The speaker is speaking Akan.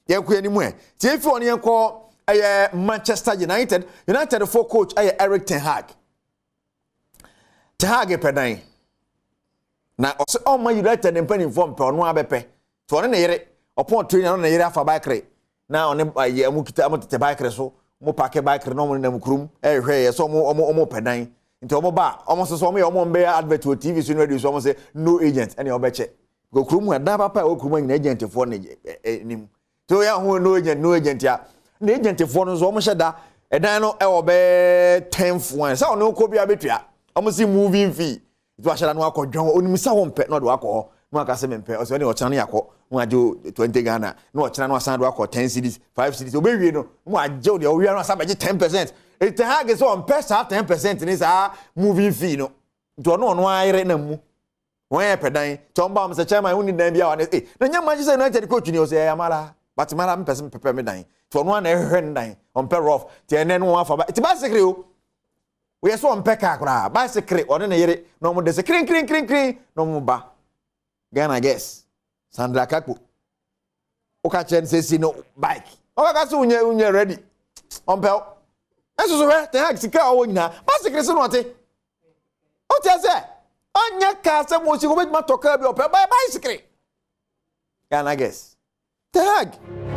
Yɛnkɔ anim ɛ. Tie fi hɔ no yɛnkɔ ɛyɛ Manchester United. United fo coach ɛyɛ Eric Ten Hag. Ten Hag pɛ dan. Na ɔsɛ ɔma United mpanimfoɔ mpɛ, ɔno abɛpɛ. Nti ɔne ne yere ɔpɔn training, ɔne ne yere afa bike na ɔne ɛyɛ ɔmo kita, ɔmo tete bike so, ɔmo park bike na ɔmo nenam kurom ɛrehwɛ yɛ sɛ ɔmo pɛ dan. Nti ɔmo ba, ɔmo nso so ɔmo yɛ ɔmo mbɛyɛ advert wɔ TV so ne radio so, ɔmo sɛ no agent ɛna ɔbɛkyɛ. Kò kurom a dan papa a ɛwɔ kurom nyina agent foɔ ne ɛ ɛ nim. Nti oyɛ ho no agent, no agent a na agent foɔ no nso ɔmo hyɛ da ɛdan no ɛwɔ bɛɛ 10th one sɛ ɔno kɔ bi abɛtua, ɔmo si moving fee. Nti wahyɛ da no akɔ dwɔn, onim sɛ wɔn mpɛ na ɔde wakɔ hɔ na waka sɛ mempɛ, ɔsɛ ɔne ɔkyena no yakɔ na wagye 20 Ghana, na ɔkyena no wasan de wakɔ 10 cedis, 5 cedis, obewie no na wagye deɛ ɔwia no wasan bɛgye 10%. Eti ha ge sɛ ɔmpɛ saa 10% ne saa moving fee no. Nti ɔno ayere na mu wɔn yɛ pɛ dan. Nti ɔn ba wɔn sɛ, "Chairman, wonni dan bi a wɔn eh na nyɛ Manchester United coach ni?" Ɔsɛ ɛyɛ amala, but mala mpɛ sɛ mpɛpɛ mi dan. Nti ɔno ana ɛhwehwɛ ne dan, ɔmpɛ rough. Nti ɛnɛ no wɔn afa ba nti bicycle o, wɔyɛ sɛ ɔmpɛ kaa koraa, bicycle. Ɔne ne yere na ɔmo de sɛ kirin kirin kirin kirin na ɔmo ba. Ghana girls, Sandra Kakpo, woka kyerɛ no sɛ si no bike, ɔkaka sɛ wonyɛ ready, ɔmpɛ wo. Ɛnso so hwɛ Ten Hag sika a ɔwɔ nyinaa, bicycle so na ɔte. Wote sɛ ɔnyɛ kaa sɛ mo si wobɛtumi atɔ kaa bi, ɔpɛ bicycle. Ghana girls, Ten Hag.